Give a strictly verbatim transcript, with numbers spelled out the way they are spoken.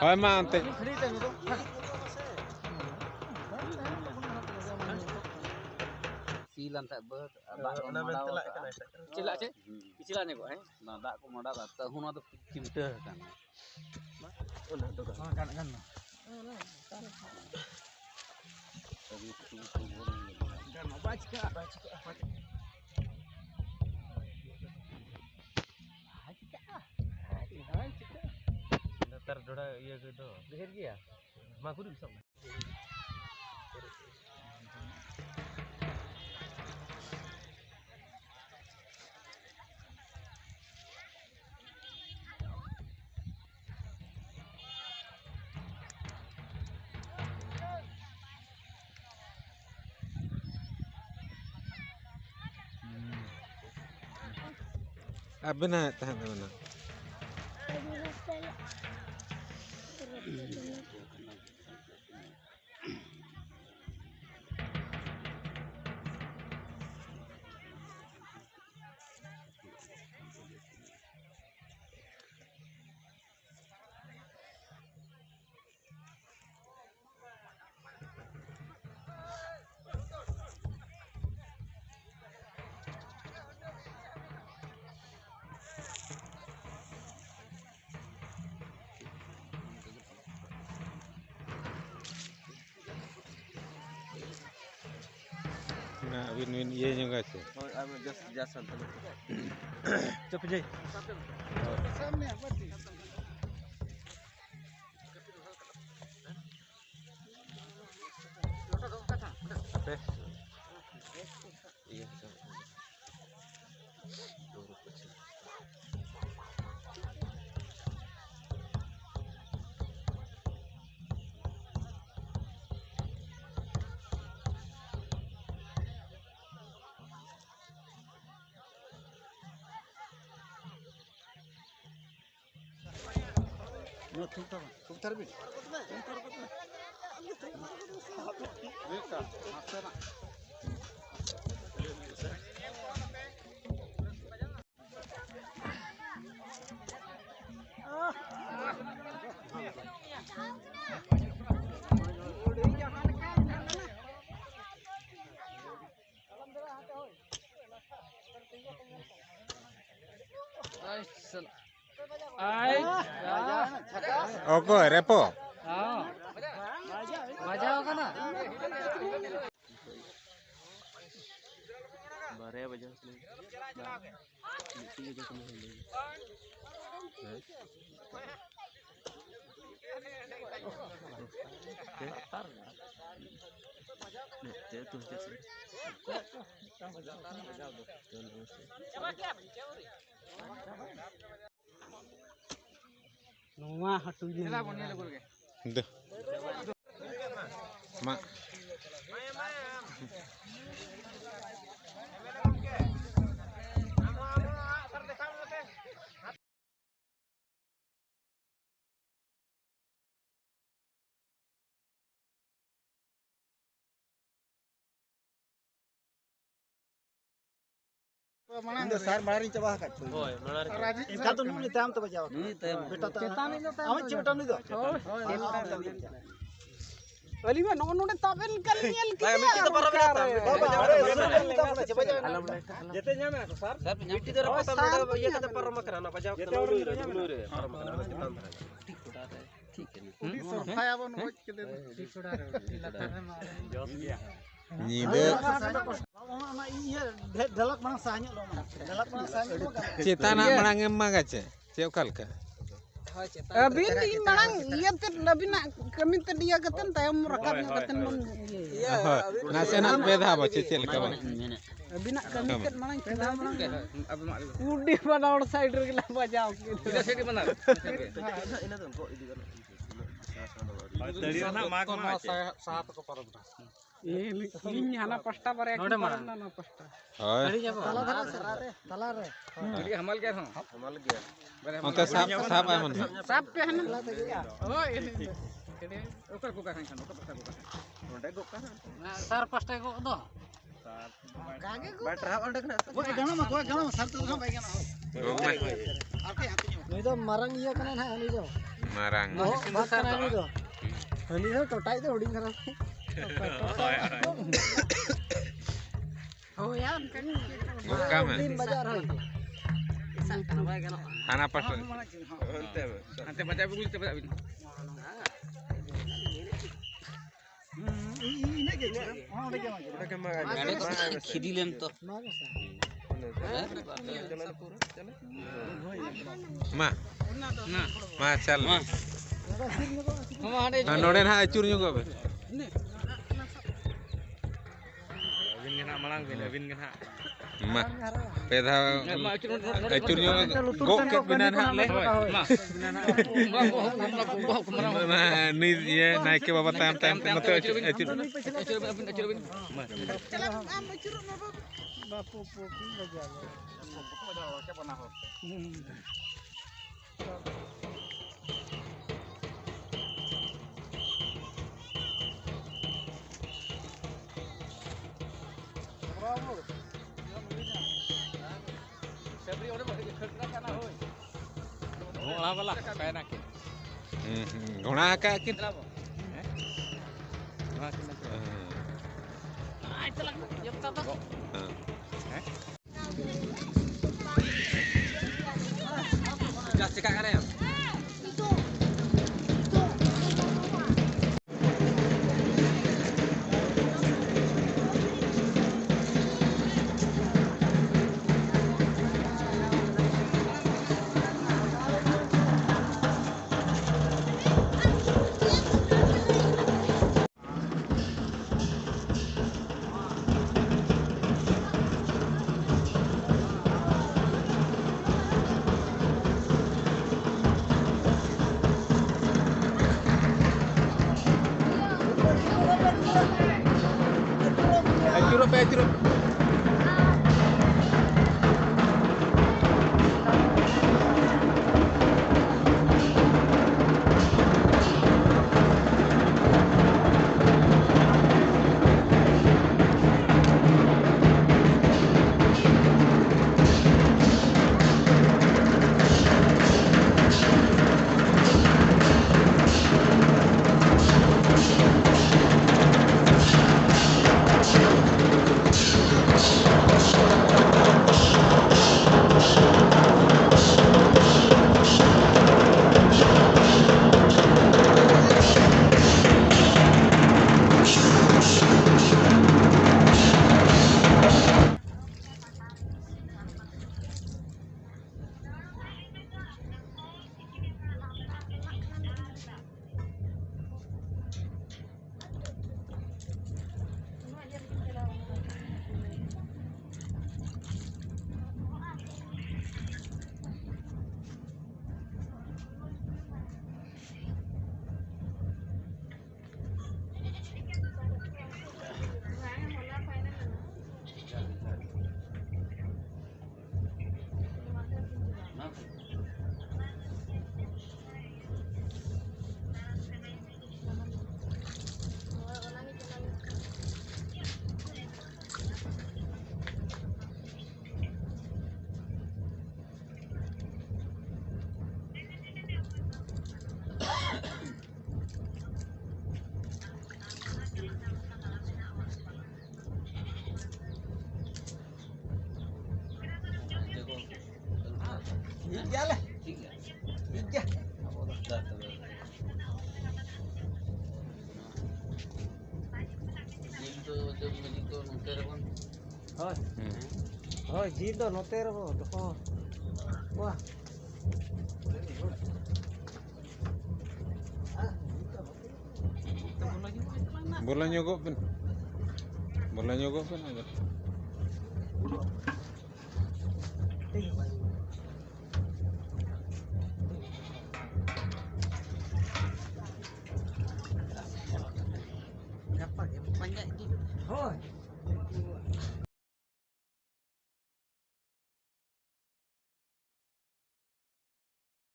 ᱦᱳᱭ ᱢᱟ ᱚᱱᱛᱮ᱾ ᱥᱤ ᱞᱮᱱ ᱛᱟᱦᱮᱸᱫ ᱵᱟᱹᱫᱽ, ᱟᱨ ᱫᱟᱜ ᱠᱚ ᱚᱱᱟ ᱢᱮᱱ ᱢᱟᱰᱟᱣ ᱪᱟᱞᱟᱜ ᱟᱠᱟᱫᱼᱟ᱾ ᱠᱟᱱᱟ ᱮᱴᱟᱜ ᱠᱟᱱᱟ᱾ ᱯᱤᱪᱷᱞᱟᱹᱜ ᱪᱮ? ᱦᱩᱸ᱾ ᱯᱤᱪᱷᱞᱟᱹ ᱧᱚᱜᱚᱜᱼᱟ, ᱦᱮᱸ? ᱚᱱᱟ ᱫᱟᱜ ᱠᱚ ᱢᱟᱰᱟᱣ ᱟᱠᱟᱫ, ᱛᱟᱹᱦᱩ ᱱᱚᱣᱟ ᱫᱚ ᱪᱤᱢᱴᱟᱹ ᱟᱠᱟᱱᱟ᱾ ᱚᱱᱟ ᱫᱚ ᱜᱟᱱ᱾ ᱦᱚᱸ, ᱜᱟᱱ, ᱜᱟᱱ ᱢᱟ᱾ ᱜᱟᱱ ᱢᱟ, ᱵᱟᱭ ᱪᱤᱠᱟᱹᱜᱼᱟ, ᱵᱟᱭ ᱪᱤᱠᱟᱹᱜᱼᱟ, ᱵᱟᱭ ᱪᱤᱠᱟᱹᱜᱼᱟ᱾ ᱵᱟᱭ ᱪᱤᱠᱟᱹᱜᱼᱟ, ᱵᱟᱭ ᱪᱤᱠᱟᱹᱜᱼᱟ᱾ ᱞᱟᱛᱟᱨ ᱰᱚᱰᱷᱟ ᱤᱭᱟᱹ ᱠᱚᱫᱚ ᱰᱷᱮᱨ ᱜᱮᱭᱟ᱾ ᱢᱟ ᱠᱩᱫᱩᱢ ᱥᱟᱵ ᱢᱮ᱾ ᱟᱵᱮᱱᱟᱜ ᱛᱟᱦᱮᱸ ᱛᱟᱵᱮᱱᱟ᱾ ᱚᱱᱟ ᱟᱹᱵᱤᱱ ᱵᱤᱱ ᱤᱭᱟᱹ ᱧᱚᱜᱟ ᱥᱮ? ᱦᱳᱭ, ᱟᱨ ᱡᱟᱥ-, ᱡᱟ ᱥᱟᱱᱛᱟᱲ᱾ ᱪᱚᱯ ᱡᱟᱭ᱾ ᱦᱟᱯᱮ᱾ ᱤᱭᱟᱹ ᱦᱚᱪᱚ᱾ ᱱᱚᱣᱟ ᱛᱷᱩᱠ ᱛᱟᱵᱚᱱ, ᱛᱷᱩᱠ ᱛᱟᱨ ᱵᱤᱱ᱾ ᱟᱭ, ᱥᱟᱞᱟ᱾ ᱟᱭ᱾ ᱚᱠᱚᱭ, ᱨᱮᱯᱚ? ᱦᱚᱸ᱾ ᱵᱟᱡᱟᱣ ᱠᱟᱱᱟ᱾ ᱵᱟᱨᱭᱟ ᱵᱟᱡᱟᱣ ᱠᱟᱱᱟ᱾ ᱢᱤᱫᱴᱤᱡ ᱜᱮ ᱡᱚᱠᱷᱚᱱ ᱦᱩᱭ ᱞᱮᱱᱟ᱾ ᱦᱮᱸ? ᱱᱚᱣᱟ ᱦᱟᱹᱴᱩᱭ ᱧᱮᱞ ᱫᱮ᱾ ᱢᱟ᱾ ᱤᱧ ᱫᱚ ᱥᱟᱨ ᱢᱟᱲᱟᱝ ᱨᱤᱧ ᱪᱟᱵᱟ ᱟᱠᱟᱫ ᱠᱚᱣᱟ᱾ ᱦᱳᱭ, ᱢᱟᱲᱟᱝ ᱨᱮ᱾ ᱮᱱᱠᱷᱟᱱ ᱫᱚ ᱱᱩᱭ ᱛᱟᱭᱚᱢ ᱛᱮ ᱵᱟᱡᱟᱣ ᱟᱠᱟᱱᱟ᱾ ᱱᱩᱭ ᱛᱟᱭᱚᱢ᱾ ᱵᱮᱴᱟ ᱛᱟᱭᱚᱢ᱾ ᱪᱮᱛᱟᱱ ᱨᱮ ᱫᱚ ᱛᱟᱭᱚᱢ ᱟᱢᱟᱜ ᱪᱮᱫ ᱵᱮᱴᱟ ᱱᱩᱭ ᱫᱚ? ᱦᱳᱭ᱾ ᱟᱹᱞᱤᱧ ᱢᱟ ᱱᱚᱜᱼᱚ ᱱᱚᱰᱮ ᱛᱟᱵ ᱮᱱ ᱠᱟᱞᱤᱧ ᱧᱮᱞ ᱠᱮᱫᱮᱭᱟ᱾ ᱵᱟᱵᱟ, ᱟᱨᱮ ᱥᱩᱨ ᱨᱮ ᱛᱟᱵ ᱞᱮᱱᱟ, ᱵᱟᱵᱟ, ᱡᱮ ᱵᱟᱡᱟᱣ ᱮᱱᱟ᱾ ᱡᱮᱛᱮ ᱧᱟᱢ ᱮᱱᱟ ᱠᱚ, ᱥᱟᱨ? ᱢᱤᱫᱴᱤᱡ ᱫᱚ ᱨᱟᱯᱟᱜ ᱛᱟᱢ, ᱱᱚᱰᱮ ᱤᱭᱟᱹ ᱠᱟᱛᱮ ᱯᱟᱨᱚᱢ ᱟᱠᱟᱱᱟ, ᱚᱱᱟ ᱵᱟᱡᱟᱣ ᱠᱟᱛᱮ ᱩᱱᱩᱭ ᱨᱮ, ᱩᱱᱩᱭ ᱨᱮ ᱯᱟᱨᱚᱢ ᱟᱠᱟᱱᱟ, ᱚᱱᱟ ᱪᱮᱛᱟᱱ ᱫᱷᱟᱨᱮ᱾ ᱴᱷᱤᱠ ᱠᱚᱲᱟ ᱨᱮ, ᱴᱷᱤᱠ ᱠᱟᱱᱟ᱾ ᱦᱩᱸ? ᱩᱰᱤ ᱥᱚᱨᱯᱷᱟᱭᱟ ᱵᱚᱱ ᱜᱚᱡ ᱠᱮᱫᱮ ᱫᱚ᱾ ᱴᱷᱤᱠ ᱠᱚᱲᱟ ᱨᱮ, ᱩᱰᱤ ᱞᱟᱛᱟᱨ ᱨᱮ ᱢᱟ᱾ ᱡᱚᱥ ᱜᱮᱭᱟ᱾ ᱧᱤᱫᱟᱹ᱾ ᱚᱱᱟ, ᱚᱱᱟ ᱤᱭᱟᱹ ᱰᱷᱮ-, ᱰᱷᱮᱞᱟᱠ ᱢᱟᱲᱟᱝ ᱥᱟᱦᱟ ᱧᱚᱜ ᱞᱚᱜ ᱢᱮ᱾ ᱰᱷᱮᱞᱟᱠ ᱢᱟᱲᱟᱝ ᱥᱟᱦᱟ ᱧᱚᱜ ᱞᱚᱜ ᱢᱮ᱾ ᱪᱮᱛᱟᱱᱟᱜ ᱤᱭᱟᱹ᱾ ᱢᱟᱲᱟᱝ ᱮᱢ ᱢᱟᱜᱟ ᱪᱮ? ᱪᱮ ᱚᱠᱟ ᱞᱮᱠᱟ? ᱟᱹᱵᱤᱱ ᱢᱟᱲᱟᱝ ᱤᱭᱟᱹ ᱛᱮᱫ, ᱟᱹᱵᱤᱱᱟᱜ ᱠᱟᱹᱢᱤ ᱛᱮᱫ ᱤᱭᱟᱹ ᱠᱟᱛᱮᱫ ᱛᱟᱭᱚᱢ ᱨᱟᱠᱟᱵ ᱦᱳᱭ, ᱧᱚᱜ ᱦᱳᱭ, ᱠᱟᱛᱮᱫ ᱦᱳᱭ᱾ ᱵᱚᱱ ᱤᱭᱟᱹᱭᱟ᱾ ᱦᱳᱭ, ᱱᱟᱥᱮᱱᱟᱜ ᱯᱮ ᱫᱷᱟᱣ ᱵᱚᱪᱮ ᱪᱮᱫ ᱞᱮᱠᱟ ᱵᱟᱝ? ᱟᱹᱵᱤᱱᱟᱜ ᱠᱟᱹᱢᱤ ᱛᱮᱫ ᱢᱟᱲᱟᱝ ᱪᱟᱞᱟᱣ ᱵᱤᱱ᱾ ᱟᱹᱰᱤ ᱵᱟᱱᱟ ᱦᱚᱲ ᱥᱟᱭᱤᱰ ᱨᱮᱜᱮ ᱞᱟᱝ ᱵᱟᱡᱟᱣ ᱠᱮᱫᱟ᱾ ᱤᱱᱟᱹ ᱥᱟᱭᱤᱰ ᱜᱮ ᱢᱮᱱᱟᱜ᱾ ᱦᱳᱭ, ᱛᱟᱹᱲᱤ ᱨᱮᱱᱟᱜ ᱢᱟᱜᱽ ᱢᱟ ᱪᱮᱫ? ᱥᱟᱦᱟ ᱛᱮᱠᱚ ᱯᱟᱨᱚᱢ ᱮᱱᱟ᱾ ᱤᱧ ᱦᱟᱱᱟ ᱯᱟᱥᱴᱟ ᱵᱟᱨᱭᱟ ᱱᱚᱰᱮ ᱠᱤᱱ ᱢᱟ᱾ ᱯᱟᱨᱚᱢ ᱮᱱᱟ, ᱱᱚᱣᱟ ᱯᱟᱥᱴᱟ᱾ ᱦᱳᱭ᱾ ᱛᱟᱞᱟ ᱫᱷᱟᱨᱮ ᱥᱮᱫ, ᱛᱟᱞᱟ ᱨᱮ᱾ ᱦᱟᱢᱟᱞ ᱜᱮᱭᱟ ᱟᱨᱦᱚᱸ᱾ ᱦᱟᱢᱟᱞ ᱜᱮᱭᱟ᱾ ᱚᱱᱛᱮ ᱥᱟᱵ, ᱥᱟᱵ ᱟᱭ ᱢᱮ ᱱᱟᱦᱟᱜ᱾ ᱥᱟᱵ ᱯᱮ ᱦᱟᱱᱟ᱾ ᱦᱳᱭ᱾ ᱚᱠᱟ ᱠᱚ ᱠᱟᱱ ᱠᱷᱟᱱ, ᱚᱠᱟ ᱯᱟᱥᱴᱟ ᱠᱚ ᱠᱟᱱ? ᱚᱸᱰᱮ ᱜᱚᱜ ᱠᱟᱱᱟ᱾ ᱥᱟᱨ ᱯᱟᱥᱴᱟ ᱜᱚᱜ ᱫᱚ᱾ ᱵᱟᱭ ᱴᱟᱨᱦᱟᱣ ᱚᱸᱰᱮ ᱠᱷᱚᱱᱟᱜ᱾ ᱜᱚᱡ ᱜᱟᱱᱚᱜ ᱢᱟ, ᱜᱚᱡ ᱜᱟᱱᱚᱜ ᱢᱟ, ᱥᱟᱨ ᱛᱮᱫᱚ ᱦᱟᱸᱜ ᱵᱟᱭ ᱜᱟᱱᱚᱜᱼᱟ᱾ ᱜᱚᱜ ᱢᱮ᱾ ᱟᱨᱠᱤ ᱦᱟᱹᱛᱤᱧᱚᱜᱼᱟ᱾ ᱱᱩᱭ ᱫᱚ ᱢᱟᱨᱟᱝ ᱤᱭᱟᱹ ᱠᱟᱱᱟᱭ ᱱᱟᱦᱟᱜ, ᱩᱱᱤ ᱫᱚ᱾ ᱢᱟᱨᱟᱝ᱾ ᱵᱚᱦᱚᱜ ᱵᱷᱟᱜᱽ ᱠᱟᱱᱟᱭ ᱱᱩᱭ ᱫᱚ᱾ ᱦᱟᱹᱱᱤ ᱫᱚ ᱴᱚᱴᱟᱭ ᱫᱚ ᱦᱩᱰᱤᱧ ᱫᱷᱟᱨᱟ᱾ ᱦᱳᱭ, ᱦᱳᱭ᱾ ᱦᱳᱭ, ᱚᱱᱠᱟ ᱜᱮ᱾ ᱜᱚᱜ ᱠᱟᱜ ᱢᱮ᱾ ᱫᱤᱱ ᱵᱟᱡᱟᱨ ᱦᱳᱭ᱾ ᱥᱟᱵ ᱠᱟᱱᱟ, ᱵᱟᱭ ᱜᱟᱱᱚᱜᱼᱟ᱾ ᱦᱟᱱᱟ ᱯᱟᱥᱴᱟ᱾ ᱦᱟᱱᱛᱮ ᱢᱮ᱾ ᱦᱟᱱᱛᱮ ᱵᱟᱡᱟᱨ ᱵᱤᱱ, ᱦᱟᱱᱛᱮ ᱵᱟᱡᱟᱨ ᱵᱤᱱ᱾ ᱦᱩᱸ, ᱤ-, ᱤ-, ᱤᱱᱟᱹᱜ ᱜᱮ, ᱚᱸᱰᱮ ᱜᱮ, ᱚᱸᱰᱮ ᱜᱮ᱾ ᱚᱸᱰᱮ ᱜᱮ ᱢᱟ, ᱢᱟ, ᱢᱟ, ᱢᱟ, ᱠᱷᱤᱫᱤ ᱞᱮᱢ ᱛᱚ᱾ ᱢᱟ, ᱢᱟ᱾ ᱦᱮᱸ? ᱢᱟ᱾ ᱢᱟ, ᱪᱟᱞ᱾ ᱢᱟ᱾ ᱢᱟ, ᱦᱟᱸᱰᱮ ᱢᱟ, ᱱᱚᱰᱮ ᱱᱟᱦᱟᱜ ᱟᱹᱪᱩᱨ ᱧᱚᱜᱚᱜ ᱵᱮᱱ᱾ ᱟᱹᱵᱤᱱ ᱜᱮ ᱱᱟᱦᱟᱜ ᱢᱟᱲᱟᱝ ᱵᱤᱱ, ᱟᱹᱵᱤᱱ ᱜᱮ ᱱᱟᱦᱟᱜ᱾ ᱢᱟ, ᱯᱮ ᱫᱷᱟᱣ ᱦᱮᱸ, ᱢᱟ, ᱟᱹᱪᱩᱨ, ᱱᱚᱰᱮ, ᱱᱚᱰᱮ, ᱟᱹᱪᱩᱨ ᱧᱚᱜ ᱜᱚᱜ ᱠᱮᱫ ᱵᱤᱱᱟ ᱱᱟᱦᱟᱜ ᱞᱮ᱾ ᱦᱳᱭ, ᱢᱟ᱾ ᱢᱟ, ᱱᱩᱭ ᱤᱭᱟᱹ ᱱᱟᱭᱠᱮ ᱵᱟᱵᱟ ᱛᱟᱭᱚᱢ, ᱛᱟᱭᱚᱢ ᱛᱮ ᱱᱚᱛᱮ ᱟᱹᱪᱩᱨ, ᱟᱹᱪᱩᱨ᱾ ᱟᱹᱪᱩᱨ ᱵᱤᱱ, ᱟᱹᱵᱤᱱ ᱟᱹᱪᱩᱨ ᱵᱤᱱ᱾ ᱢᱟ᱾ ᱪᱟᱞᱟᱜ ᱟᱢ ᱟᱹᱪᱩᱨᱚᱜ ᱢᱮ ᱵᱟᱹᱵᱩ᱾ ᱵᱟᱯᱩ ᱯᱚᱠᱤ ᱵᱟᱡᱟᱣ᱾ ᱦᱩᱸ᱾ ᱜᱷᱚᱲᱟ ᱵᱟᱞᱟ ᱠᱟᱭᱱᱟ ᱠᱤᱱ᱾ ᱦᱩᱸ, ᱦᱩᱸ, ᱜᱷᱚᱲᱟ ᱟᱠᱟᱫ ᱠᱤᱱ᱾ ᱦᱮᱸ? ᱜᱷᱚᱲᱟ ᱠᱤᱱ᱾ ᱦᱮᱸ᱾ ᱦᱮᱸ? ᱪᱮᱠᱟᱜ ᱠᱟᱱᱟᱭ? ᱴᱷᱤᱠ ᱜᱮᱭᱟ᱾ ᱴᱷᱤᱠ ᱜᱮᱭᱟ᱾ ᱟᱵᱚ ᱫᱚ ᱡᱤᱞ ᱫᱚ ᱡᱚᱢ ᱞᱟᱹᱜᱤᱫ ᱫᱚ ᱱᱚᱛᱮ ᱨᱮᱵᱚᱱ ᱦᱳᱭ᱾ ᱦᱩᱸ᱾ ᱦᱳᱭ, ᱡᱤᱞ ᱫᱚ ᱱᱚᱛᱮ ᱨᱮᱵᱚ ᱫᱚᱦᱚ ᱠᱚᱣᱟ᱾ ᱵᱚᱞᱚ ᱧᱚᱜᱚᱜ ᱵᱤᱱ᱾ ᱵᱚᱞᱚ ᱧᱚᱜᱚᱜ ᱵᱤᱱ ᱟᱫᱚ᱾ ᱜᱟᱯᱟ ᱜᱮ ᱯᱟᱸᱡᱟ ᱤᱫᱤ ᱦᱩᱭᱩᱜᱼᱟ᱾ ᱦᱳᱭ᱾